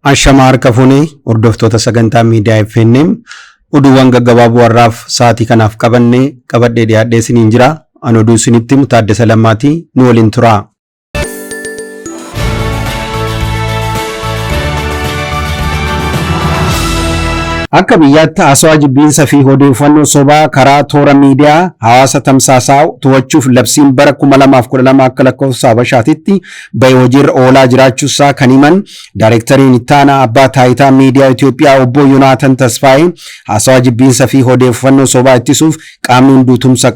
Ashamaa harka fuunee hordoftoota sagantaa miidiyaa FNM oduuwwan gaggabaaboo har'aaf sa'aatii kanaaf qabannee qabadhee dhiyaadhee isiniin jira. An oduu isinitti himu Taaddasa Lammaatii nu waliin turaa. Akka biyyaatti haasawaa jibbiinsa fi odeeffannoo sobaa karaa toora miidiyaa hawaasa tamsaasaa to'achuuf labsiin bara 2012 akka lakkoofsa Habashaatitti bahe hojiirra oolaa jiraachuusaa kan himan Daayireektariin Ittaanaa Abbaa Taayitaa Miidiyaa Itoophiyaa Obbo Yonaatan Tasfaayee haasawaa jibbiinsa fi odeeffannoo sobaa ittisuuf qaamni hunduu tumsa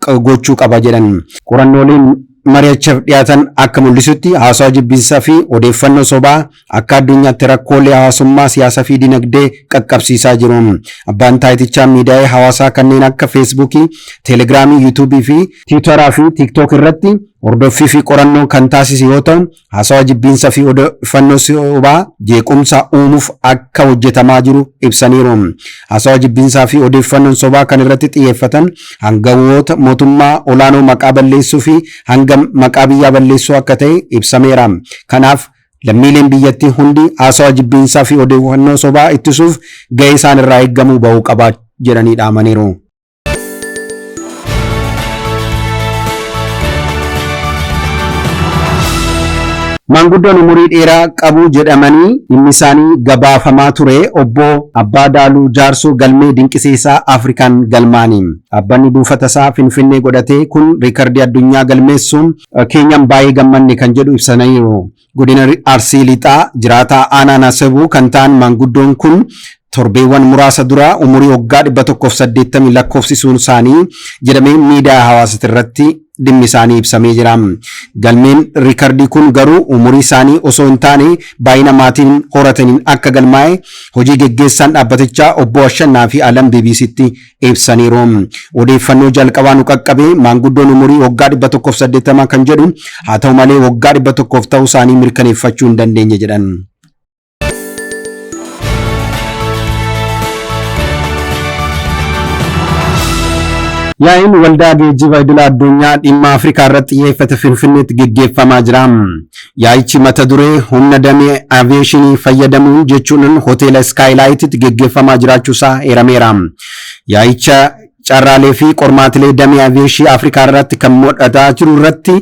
gochuu qaba jedhan. Qorannooleen mari'achaaf dhiyaatan akka mul'isutti haasawaa jibbiinsaa fi odeeffannoo sobaa akka addunyaatti rakkoolee hawaasummaa, siyaasaa fi dinagdee qaqqabsiisaa jiru. Abbaan taayitichaa miidiyaalee hawaasaa kanneen akka Feesbuukii, Teelegiraamii, Yuutuubii fi Tiwutaraa fi Tiiktook irratti hordoffii fi qorannoo kan taasise yoo ta'u, haasawaa jibbiinsa fi odeeffannoo sobaa jeequmsa uumuuf akka hojjetamaa jiru ibsaniiru. Haasawaa jibbiinsaa fi odeeffannoon sobaa kan irratti xiyyeeffatan hangawoota mootummaa olaanoo maqaa balleessuu fi hanga maqaa biyyaa balleessuu akka ta'e ibsameera. Kanaaf lammiileen biyyattii hundi haasawaa jibbiinsaa fi odeeffannoo sobaa ittisuuf gahee isaan irraa eeggamuu bahuu qaba jedhanii dhaamaniiru. Maanguddoon umurii dheeraa qabu jedhamanii dhimmi isaanii gabaafamaa ture obbo Abbaa Daaluu Jaarsoo galmee dinqisiisaa Afrikaan galmaani. Dhaabbanni buufata isaa Finfinnee godhatee kun riikardii addunyaa galmeessuun keenyan baay'ee gammanne kan jedhu ibsaniiru. Godina Arsii Lixaa jiraataa aanaa Nasebuu kan ta'an maanguddoon kun torbeewwan muraasa dura umurii waggaa 180 lakkoofsisuun isaanii jedhamee miidiyaa hawaasaa irratti dhimmi isaanii ibsamee jira. Galmeen riikardii kun garuu umurii isaanii osoo hin taane baay'ina maatiin horataniin akka galmaa'e hojii geggeessaan dhaabbatichaa obbo Ashannaa fi Alam BBCtti ibsaniiru. Odeeffannoo jalqabaa nu qaqqabe maanguddoon umurii waggaa 180 kan jedhu haa ta'u malee waggaa 100 ta'uu isaanii mirkaneeffachuu hin dandeenye jedhan. Yaa'iin waldaa geejjiba idila addunyaa dhimma Afrikaa irratti xiyyeeffate Finfinneetti geggeeffamaa jira. Yaa'ichi mata duree humna damee aviyeeshinii fayyadamuun jechuun hoteela Iskaayilaayititti geggeeffamaa jiraachuusaa eerameera. Yaa'icha carraalee fi qormaatilee damee aviyeeshinii Afrikaa irratti kan mul'ataa jiru irratti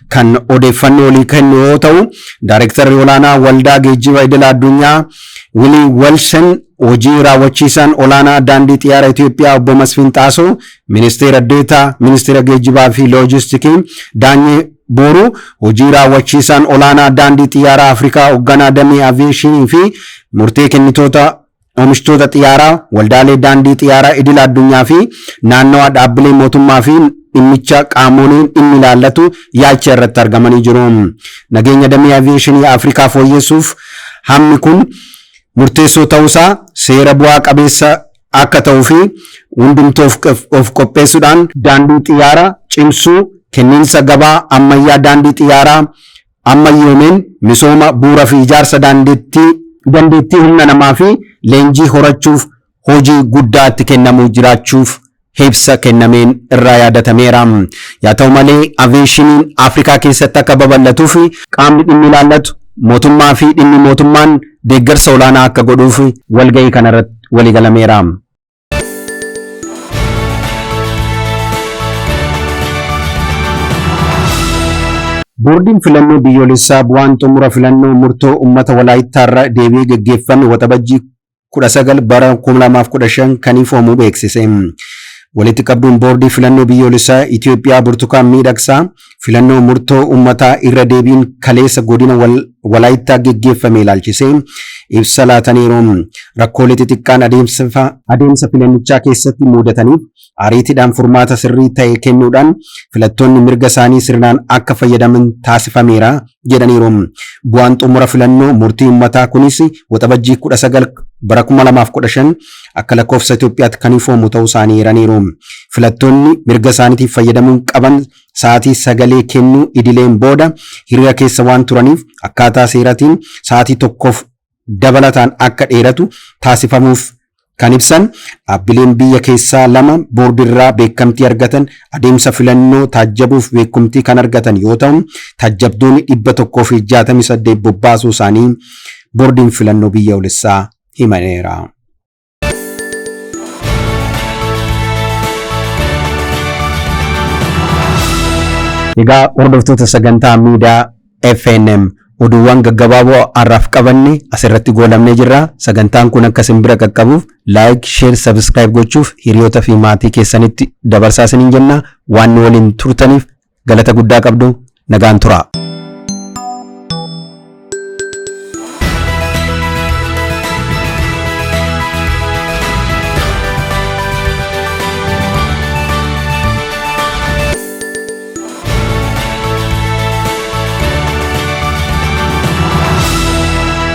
kan odeeffannoo olii kennu yoo ta'u, Daayirektarri olaanaa waldaa geejjiba idila addunyaa Wilii Welsen, hojii raawwachiisaan olaanaa daandii xiyyaara Itoophiyaa obbo Masfiin Xaasoo, ministeera deetaa, ministeera geejjibaa fi loojistikii Daanyee Booruu, hojii raawwachiisaan olaanaa daandii xiyyaaraa Afrikaa, hoogganaa damee aviyeeshinii fi murtee kennitoota oomishtoota xiyyaaraa, waldaalee daandii xiyyaaraa idila addunyaa fi naannawaa dhaabbilee mootummaa fi dhimmicha qaamoleen dhimmi ilaallatu yaa'icha irratti argamanii jiru. Nageenya damee aviyeeshinii Afrikaa fooyyessuuf hammi kun murteessoo ta'uusaa seera bu'aa qabeessa akka ta'uu fi hundumtuu of qopheessuudhaan daandii xiyyaaraa cimsuu, kenniinsa gabaa ammayyaa daandii xiyyaaraa ammayyoomeen misooma bu'uura fi ijaarsa dandeettii humna namaa fi leenjii horachuuf hojii guddaa itti kennamuu jiraachuuf ibsa kennameen irraa yaadatameera. Yaa ta'u malee aviyeeshiniin Afrikaa keessatti akka babal'atuuf qaamni dhimmi ilaallatu mootummaa fi dhimmi mootummaan deeggarsa olaanaa akka godhuuf walgahii kanarratti waliigalameera. Boordiin filannoo biyyoolessaa bu'aan xumura filannoo murtoo uummata Walaayittaa irra deebi'ee geggeeffame waxabajjii 19 bara 2015 kan ifoomu beeksise. Walitti qabduun boordii filannoo biyyoolessaa Itoophiyaa Burtukaan Miidhagsaa filannoo murtoo uummataa irra deebiin kaleessa godina Walaayittaa geggeeffame ilaalchisee ibsa laataniiru. Rakkoolee xixiqqaan adeemsa filannichaa keessatti mudataniif ariitiidhaan furmaata sirrii ta'e kennuudhaan filattoonni mirga isaanii sirnaan akka fayyadaman taasifameera jedhaniiru. Bu'aan xumura filannoo murtii uummataa kunis waxabajjii 19 bara 2015 akka lakkoofsa Itoophiyaatti kan ifoomu ta'uu isaanii eeraniiru. Filattoonni mirga isaaniitiif fayyadamuun qaban sa'aatii sagalee kennuu idileen booda hiriira keessa waan turaniif akkaataa seeratiin sa'aatii tokkoof dabalataan akka dheeratu taasifamuuf kan ibsan dhaabbileen biyya keessaa lama boordirraa beekamtii argatan adeemsa filannoo taajjabuuf beekumtii kan argatan yoo ta'u taajjabdoonni 168 bobbaasuu isaanii Boordiin Filannoo Biyyoolessaa himaneera. Egaa hordoftoota sagantaa miidiyaa FNM oduuwwan gaggabaaboo har'aaf qabanne asirratti goolabnee jirra. Sagantaan kun akka isin bira qaqqabuuf like, share, subscribe gochuuf hiriyoota fi maatii keessanitti dabarsaa isiniin jenna. Waan nu waliin turtaniif galata guddaa qabdu. Nagaan turaa.